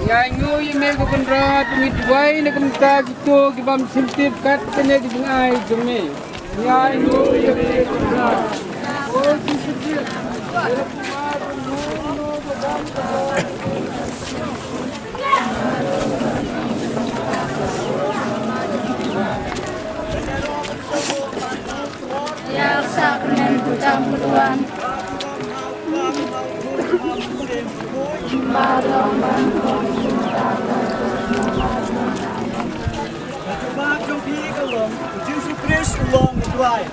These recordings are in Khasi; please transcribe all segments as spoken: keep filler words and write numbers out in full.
Ngi ainguh ïa me ko Kynrad, ngi duwai na ka bynta kito ki bym shym tip kat kane ka jingai jong me. Ngi ainguh ïa me ko Kynrad. Ïa ka sakrament kutang kutwan. Ka jubab jong phi ka long, U Jisu Khrist u long U Trai.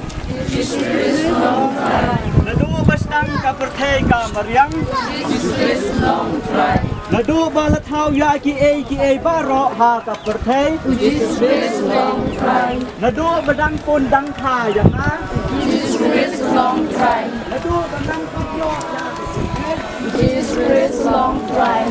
Naduh ba sdang ka pyrthei ka mariang. Naduh ba la thaw ïa kiei kiei baroh ha ka pyrthei. Naduh ba dang pun dang kha ïa nga. Jesus Christ long Trai. Naduh ba dang pun ïa nga. Jesus Christ long Trai.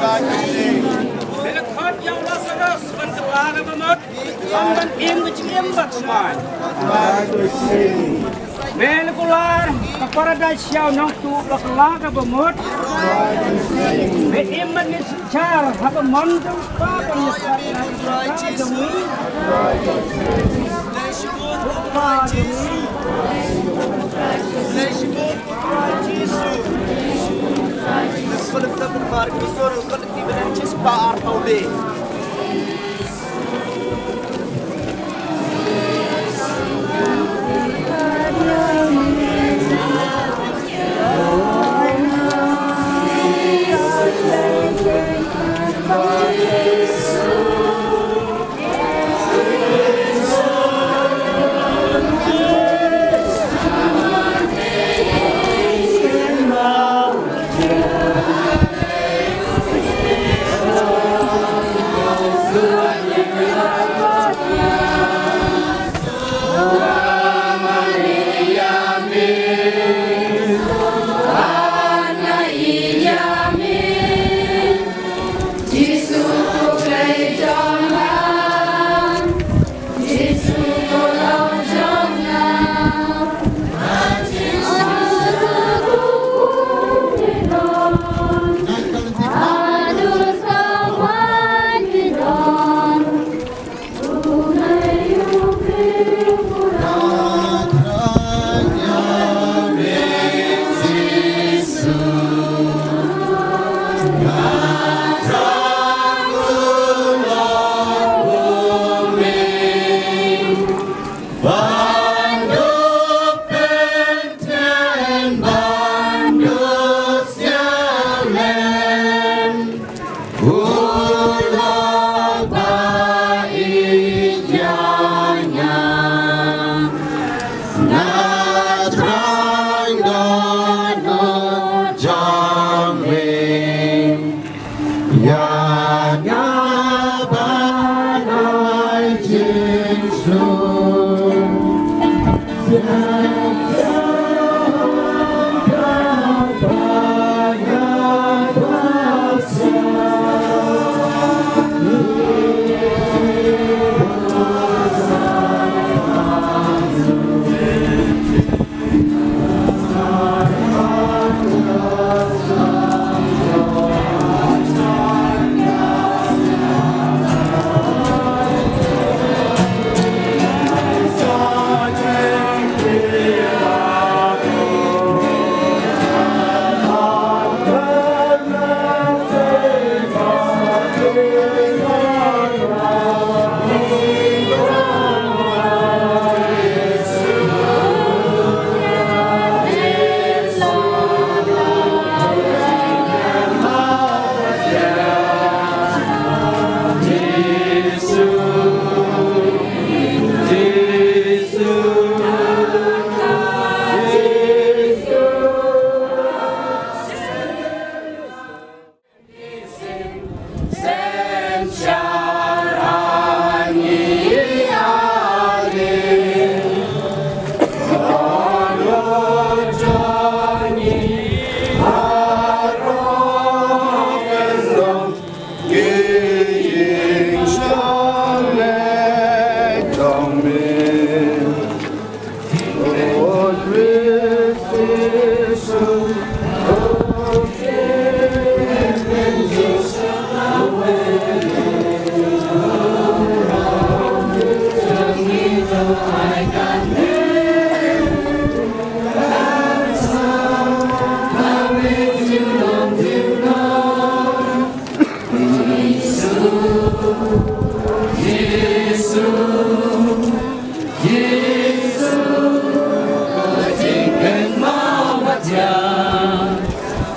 Bad la khot ïa u Lasarus ban kylla na ka mut, ban im ka jingim bathymmai. Bad la kular ka paradais ïa u nongtuh ba kylla ka mut. Bad im bad ngin synshar ha ka mon jong u Kpa ban ïasyllok ïa ka jong ngi. Leit shibun ko Trai Jisu. Leit shibun ko Trai Jisu. Philip chapter ba arphew saw, Philip chapter arphew wei.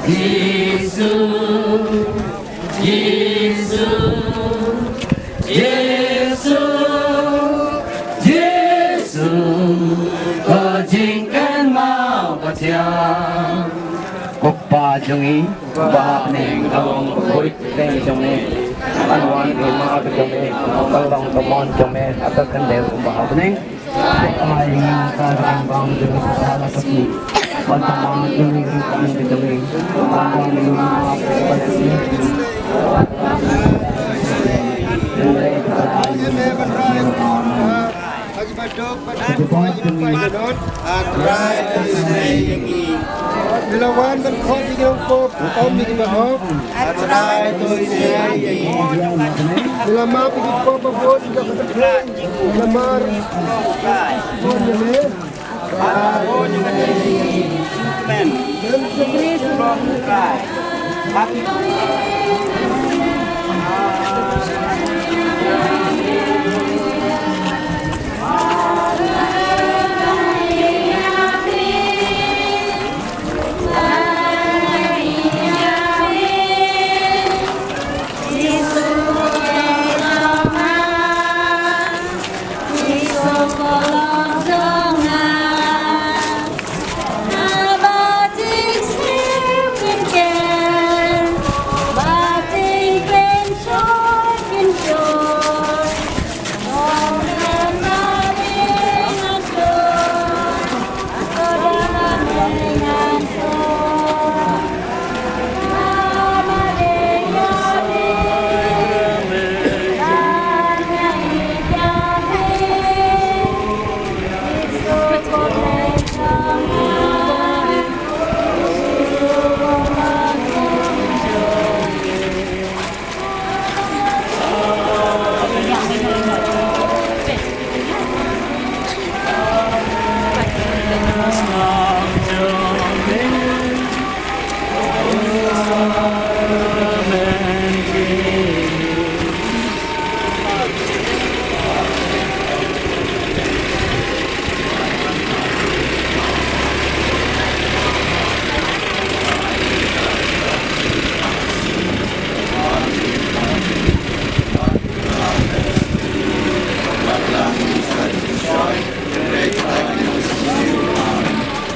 Jisu, Jisu, Jisu, Jisu, ko jingkynmaw batiang. Ko Kpa jong ngi, uba ha bneng, ka long ka khuid ka kyrteng jong me. Kan wan ka hima ka jong me, kan long ka mon jong me, ha ka khyndew kumba ha bneng. Haji Baduk, Baduk, Haji Baduk, Baduk. Trai to isynei ïa ngi. Ngi la wan ban khot ïa ki nongpop, ym ïa ki bahok. Trai to isynei ïa ngi. Ngi la map ïa ki pop ba bun, ïa ka kynthei. Ngi la mar. Bun ïa me.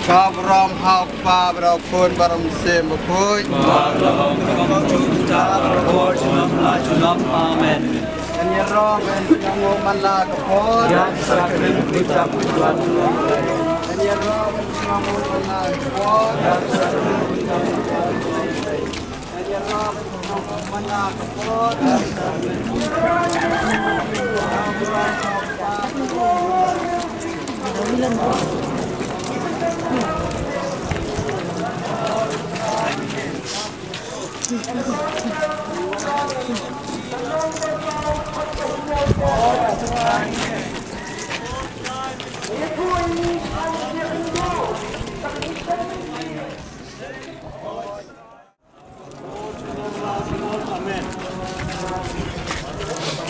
Ka burom ha u Kpa, bad u Khun, bad u Mynsiem Bakhuid. Amen. Kan ïaroh ban ïa ngi man la ka por. Kan ïaroh ban ïa ngi man la ka por.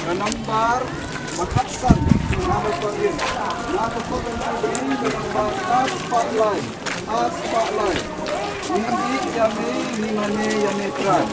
Ka nombar ba khatsan, nombar ba in. Nga ka phone number ba in, ka nombar ar spah lai, ar spah lai. Ngi ïeit ïa me, ngi mane ïa me Trai.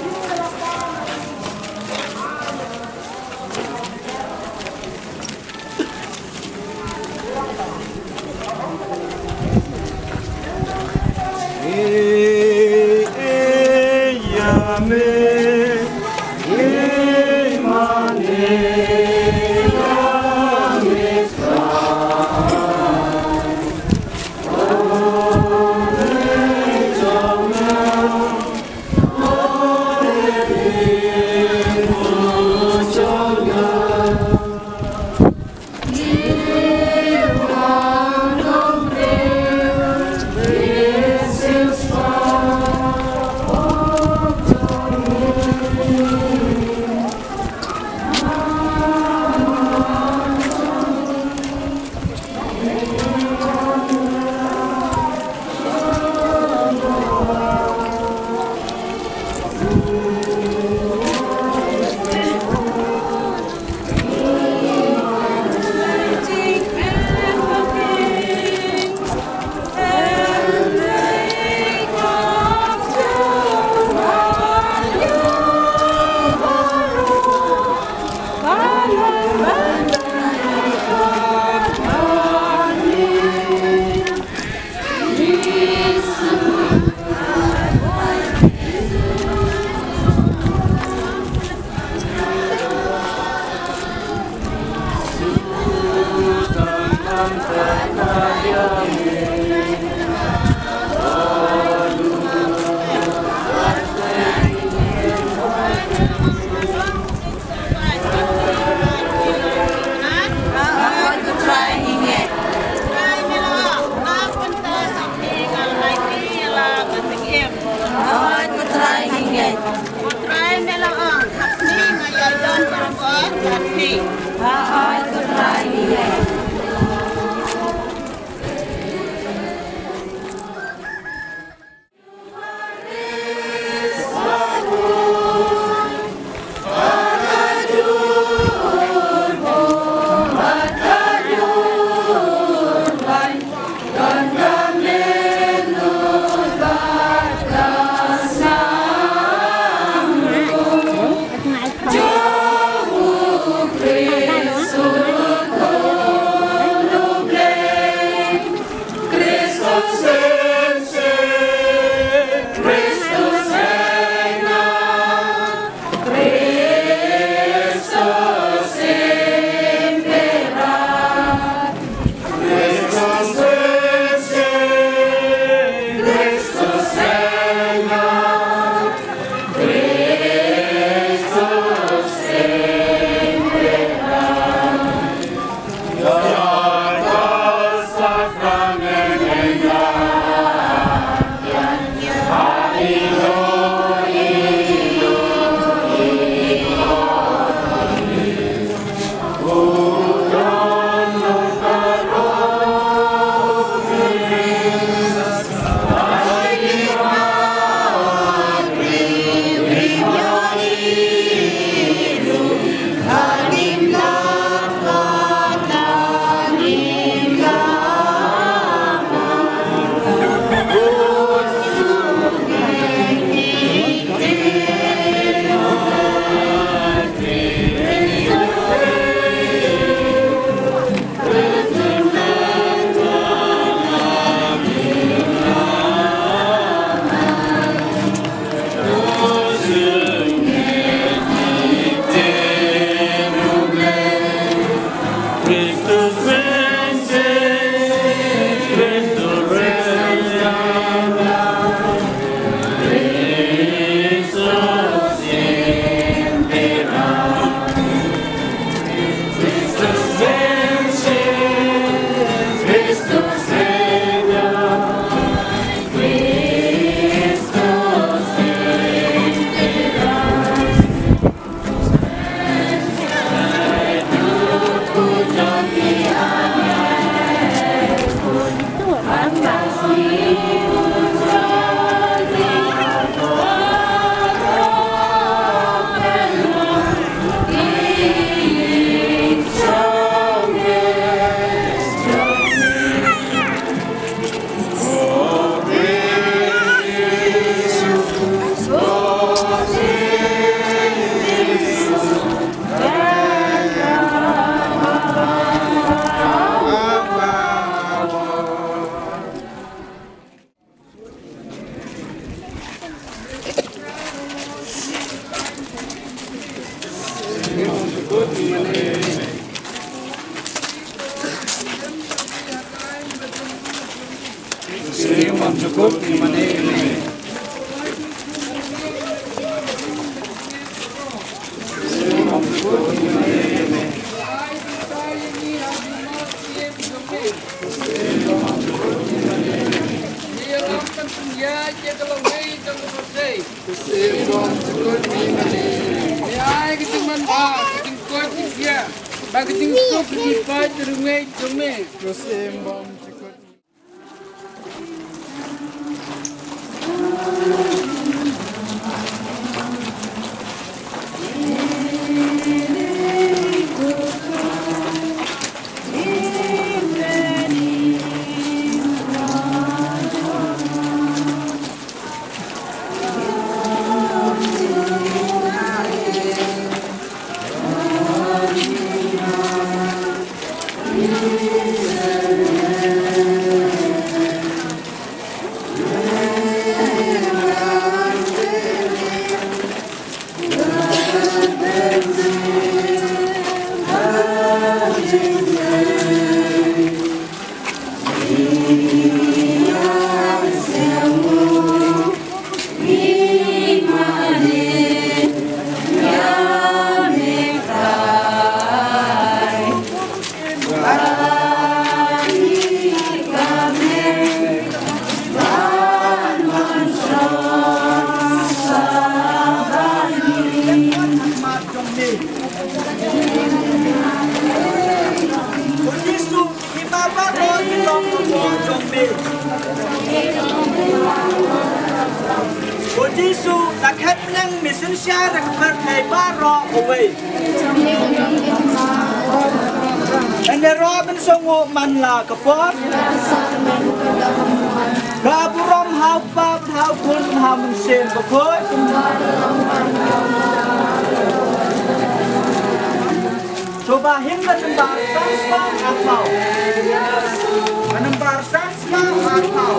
Ko Jisu, la khet bneng, me synshar ïa ka pyrthei baroh kawei. Ïaroh ban sngewnguh man la ka por. Ka burom ha u Kpa, ha u Khun, ha u Mynsiem Bakhuid. Sngewbha hin ka nambar san spah arphew. Ka nambar san spah arphew.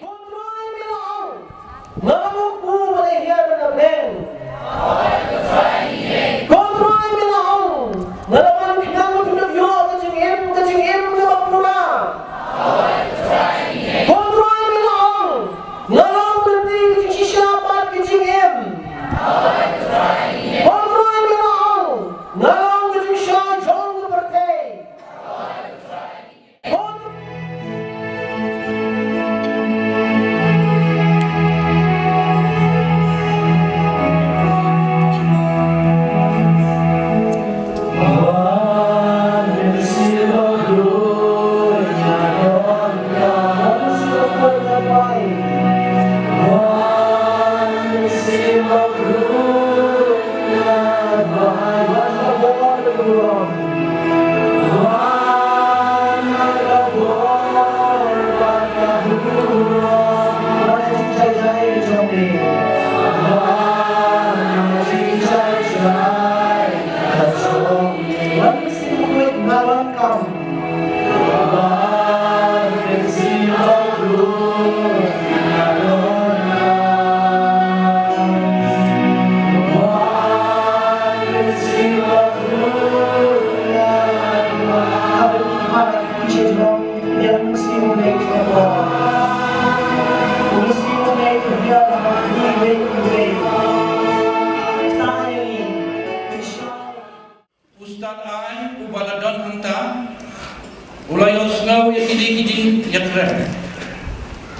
Ko Trai, me la ong, nga la mut u ba la hiar na bneng. Ko Trai, me la ong, nga la wan khnang ba phin ïoh ka jingim, ka jingim kaba pura. Ko Trai, me la ong, nga long lynti ka jingshisha bad ka jingim. Ko Trai, me la ong, nga long ka jingshai jong ka pyrthei.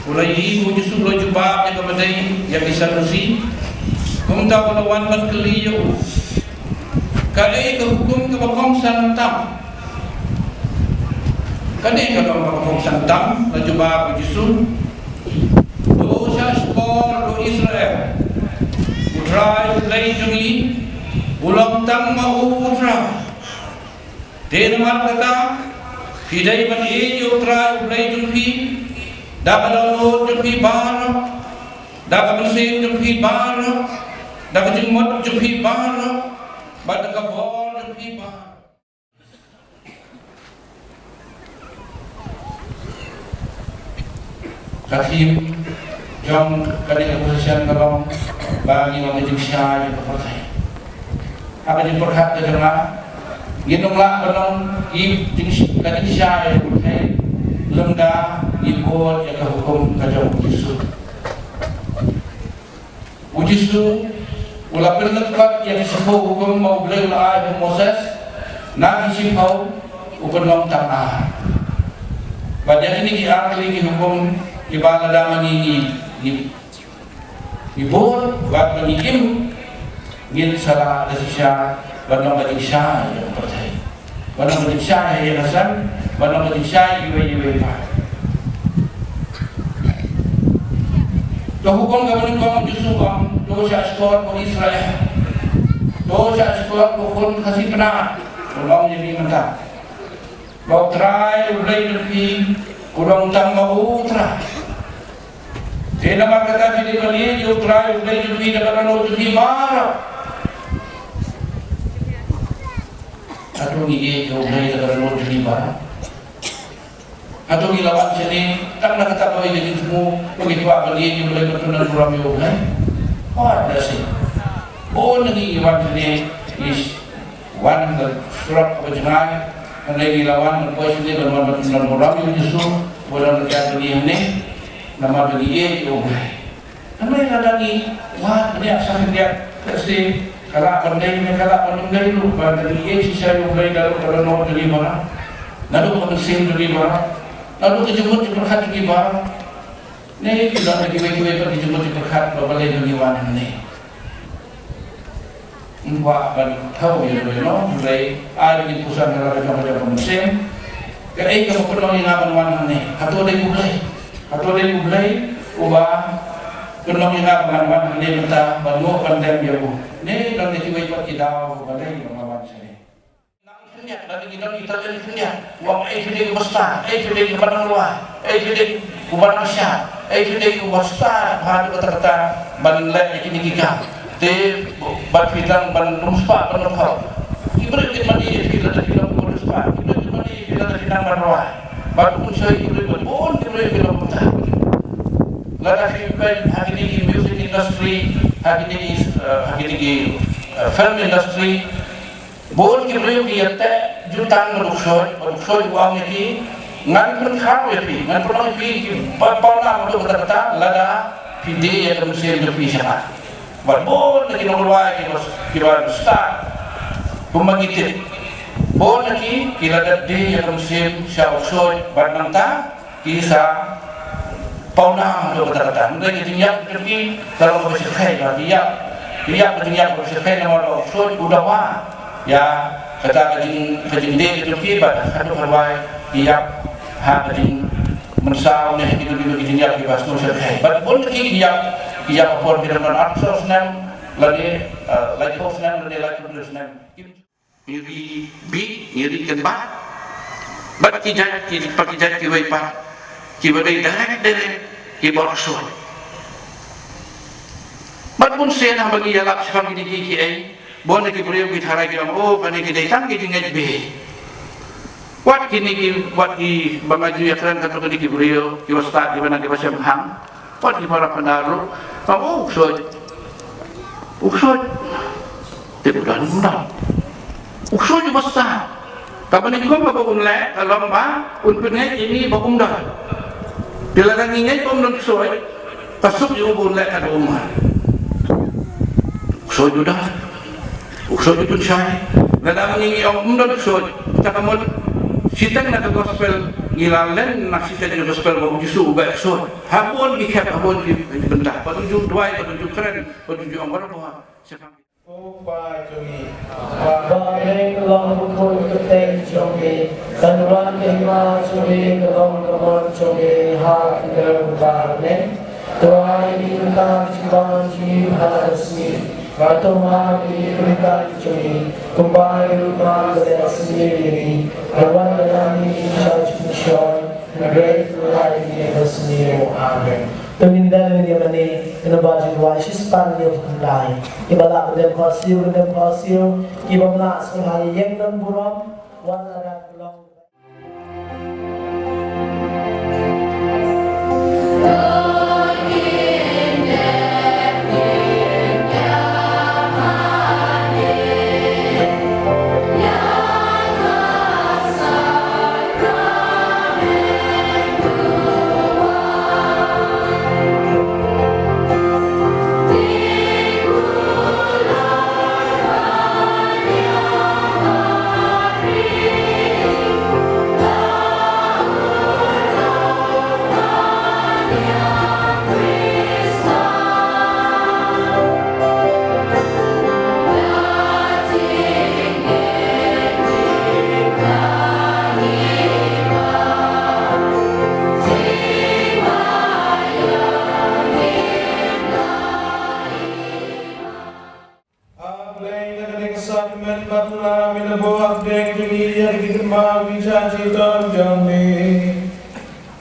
U la ïohi ba u Jisu u la jubab ïa kaba dei ïa ki Sadusi. Kumta u la wan ban kylli ïa u, kaei ka hukum kaba kongsan tam? Kane ka long kaba kongsan tam, la jubab u Jisu. To shahshkor ko Israel. U Trai U Blei jong ngi u long tang ma u U Trai. Te namar kata, phi dei ban ïeit ïa U Trai U Blei jong phi da ka dohnud jong phi baroh, da ka mynsiem jong phi baroh, da ka jingmut jong phi baroh, bad da ka bor jong phi baroh. Ka theme jong kane ka position ka long ba ngi long ka jingshai ïa ka pyrthei. Ha ka jingpyrkhat ka jong nga, ngin ym lah ban long ki jing, ka jingshai ïa ka pyrthei lymda ngi bud ïa ka hukum ka jong U Jisu. U Jisu u la pynleit pat ïa ki shiphew hukum ba U Blei u la ai ha u Moses na ki shiphew, u pynlong tang ar. Bad ïa kine ki ar tylli ki hukum kiba lada ma ngi ngi, ngi, ngi bud bad ma ngi im, ngin sa lah da shisha ban long ka jingshai ïa ka pyrthei. Ban long ka jingshai ha ïing ha sem, ban long ka jingshai iwei iwei pat. Ka hukum kaba nyngkong, U Jisu u ong, to shahshkor ko Israel. To shahshkor ko khun Khasi Pnar. U ong ïa ngi mynta ba U Trai U Blei jong phi u long tang ma U Trai. Te namar kata phi dei ban ïeit ïa U Trai U Blei jong phi da ka dohnud jong phi baroh. Hato ngi ïeit ïa U Blei da ka dohnud jong ngi baroh? Hato ngi la wan shane tang na ka bynta ka jingthmu, ba ngi kwah ban ïeit ïa U Blei, ban pyndonburom ïa U Blei? Wat da shi. Bun na ngi ngi wan shane, ngi wan da surok kaba jngai, hynrei ngi la wan ban poi shane ban wan ban pyndonburom ïa U Jisu, ba don ka jingïaid bniah hangne, namar ba ngi ïeit ïa U Blei. Hynrei lada ngi wad bniah sa khyndiat, ka sdang ka lah ban dei ne ka lah ban ym dei ruh, ba lada ngi ïeit shisha ïa U Blei naduh ka dohnud jong ngi baroh, naduh ka mynsiem jong ngi baroh, naduh ka jingmut jingpyrkhat jong ngi baroh. Ne ki don kiwei kiwei pat ki jingmut jingpyrkhat ba balei ba ngi wan hangne. Ym kwah ban thew ïa U Blei, ai ba ngin pyrshang ïa la ka jong ka jong ka mynsiem. Kaei kaba pynlong ïa nga ban wan hangne? Hato dei U Blei? Hato dei U Blei uba pynlong ïa nga ban wan hangne mynta ban ïoh ban dem ïa u? Ne don kiwei pat ki daw ba balei ba nga wan shane? Nang khyndiat, lada ngi don ki talent khyndiat, u ong, ei phi dei uba stad, ei phi dei uba nang rwai, ei phi dei uba nang shad, ei phi dei uba stad bha haduh katta katta ban leh ïa kine ki kam. Te bad phi dang ban ym spah ban ym thaw. Ki briew kin mane ïa phi lada phi long uba spah. Ki briew kin mane ïa phi lada phi nang ban rwai. Bad um shoi ki briew, bad bun ki briew ki long kumta. Lada phi peit ha kine ki music industry, ha kine ki, eh, ha kine ki, eh, film industry, bun ki briew ki ïateh jutang bad u ksuid, bad u ksuid u ong ïa ki, ngan pynkhaw ïa phi, ngan pynlong ïa phi kiba pawnam haduh katta katta lada phi die ïa ka mynsiem jong phi shakhmat. Bad bun na ki nongrwai kiba, kiba stad, kumba ngi tip, bun na ki, ki la dep die ïa ka mynsiem sha u ksuid bad nangta ki sa pawnam haduh katta katta. Hynrei ka jingïap jong ki ka long kaba shyrkhei, ba ki ïap, ki ïap ka jingïap kaba shyrkhei namar ba u ksuid u dawa ïa kata ka jing, ka jingdie ka jong ki, bad haduh hynrei ki ïap ha ka jingmynsaw ne ha kino kino ki jingïap kiba sngewshyrkhei. Bad bun ki, ki ïap, ki ïap ha por ki dang don arphew snem lane, eh, laiphew snem lane laiphew snem. Ngi ri bit, ngi ri kynbat. Bad ki jait, ki, pat ki jait kiwei pat kiba dei direct direct ki bor ksuid. Bad bunsien haba ngi ïalap shaphang kine ki, kiei, bun na ki briew ki tharai ki ong, oh, kane ki dei tang ki jingngeit beiñ. Wat kine ki, wat ki ba nga ju ïakren katto katne ki briew kiba stad, kiba nang, kiba sngewbha. Wat ki para pynarok, ong, oh, u ksuid. U ksuid. Te u don, u don. U ksuid uba stad. Kaba nyngkong kaba un leh ka long ba un pynngeit ïa ngi ba um don. Te lada ngi ngeit ba um don ksuid, ka suk ïa u ba un leh kaba um don. U ksuid u don. U ksuid u pynshai. Lada ma ngi ngi ong um don ksuid, te ka mut shiteng na ka gospel Ngi la len na shi ka gospel ba u Jisu u beh ksuid ha bun ki khep, ha bun ki bynta. Bad u ju duwai, bad u ju kren, bad u ju ong baroh ba shaphang. Ko Pa jong ngi. Ba ha bneng ka long ka kyrteng jong me. Kan wan ka hima jong me, ka long ka mon jong me ha ka kyrteng ba ha bneng. To ai ïa ngi mynta ka jingpang jong ngi ha kane ka sngi. Bad to map ïa ngi ki kyrteng jong ngi, kumba ngi ruh ngi map ïa ki ba leh sniew ïa ngi. Bad wat ïalam ïa ngi sha jingpynshoi, hynrei to ai ïa ngi ha ka sniew. Amen. To ngin dang ïa mane, kane ba jingduwai shispah ïa u Trai. Kiba lah ban dem khohsiew, ban dem khohsiew, kiba lah sngewbha ïa ïeng don burom, wat la rat ka long. A Blei, na kane ka sakramen bakla me la buh ha pdeng jong ngi ïa ki kynmaw ki jingïaid shitom jong me.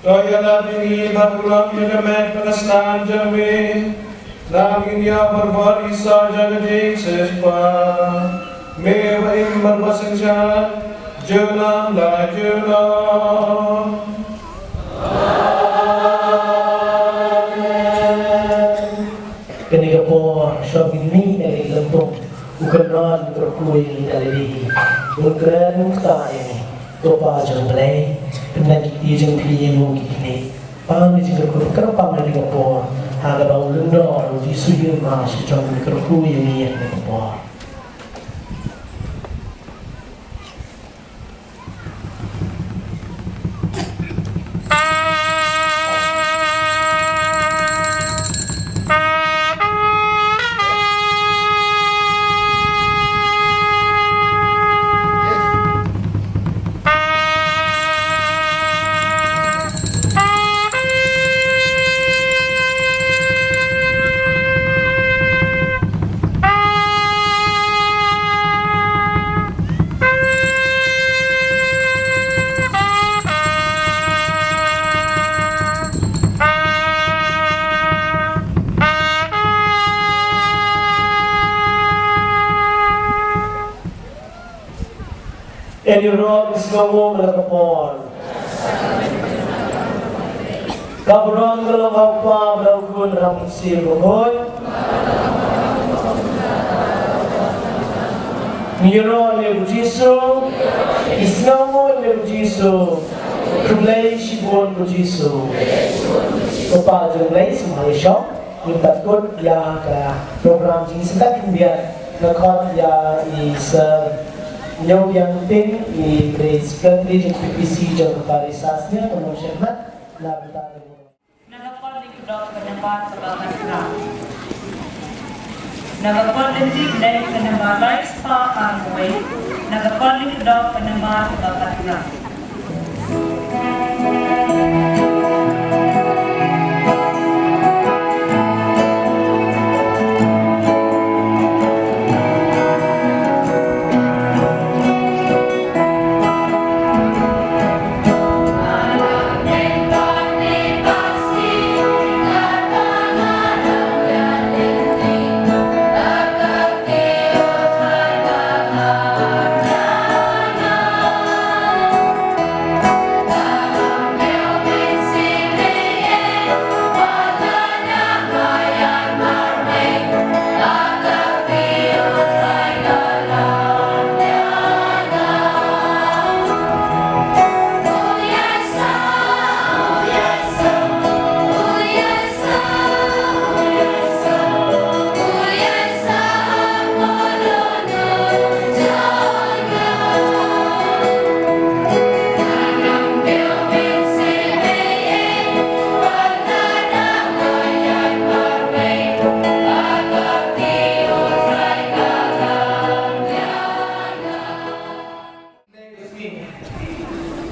To ïarap ïa ngi ban pynlong ïa ka met bad ka snam jong me. Ba ngin ïoh bor bor Isor jong ka jingshisha. Me uba im bad uba synshar junom la junom. Amen. Kane ka por, shwa ngin mih na ka lympung, u kynran u kyrkhu ïa ngi da lade hi. Un kren u ktah ïa ngi. Ko Pa jong U Blei, pyndait ki kti jong phi ïa ngi ki kti. Pang ïa ngi jingkyrkhu, kyrpang ïa ngi ka por. Ha kaba u lyngdoh u Jisu ïa ma shi jong ngi, kyrkhu ïa ngi ïa ka por. Ïa ïaroh sngewbha ïa ka por. Ka burom ka long ha U Kpa bad ha U Khun bad ha U Mynsiem Bakhuid. Ngi ïaroh ïa U Jisu, ngi sngewnguh ïa U Jisu, khublei shibun U Jisu. Ko Pa jong U Blei, sngewbha ïa shong, ngin pat kut ïa ka program jingïaseng khyndiat, nga khot ïa i Sir Ñiewbiang Tyng, i Secretary jong P P C jong ka Parish Sasnia, ka mon sha khmat, la bynta. Na ka por lyngkdop ka nambar kaba khatphra. Na ka por lynti kdei ka nambar lai spah arphew wei. Na ka por lyngkdop ka nambar kaba khatphra.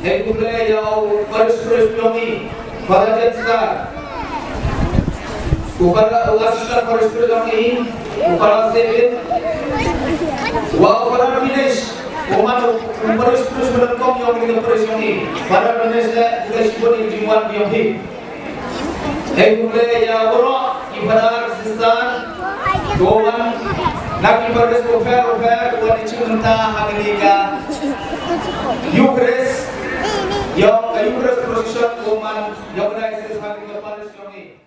Hei kumne ïa u parish priest jong ngi, Father Jenstar. U Father, u assistant parish priest jong ngi, u Father Sebin. Wa u Father Vinesh, u man u parish priest ba nyngkong jong ngi, parish jong ngi. Father Vinesh le, u le shibun ïa ki jingwan jong ngi. Hei kumne ïa baroh ki father sister, ko wan na ki parish bapher bapher, ko wan ïa shim bynta ha kane ka Eucharist, ïa ka Eucharist procession, ko man ïa ka diocese ha kane ka parish jong ngi.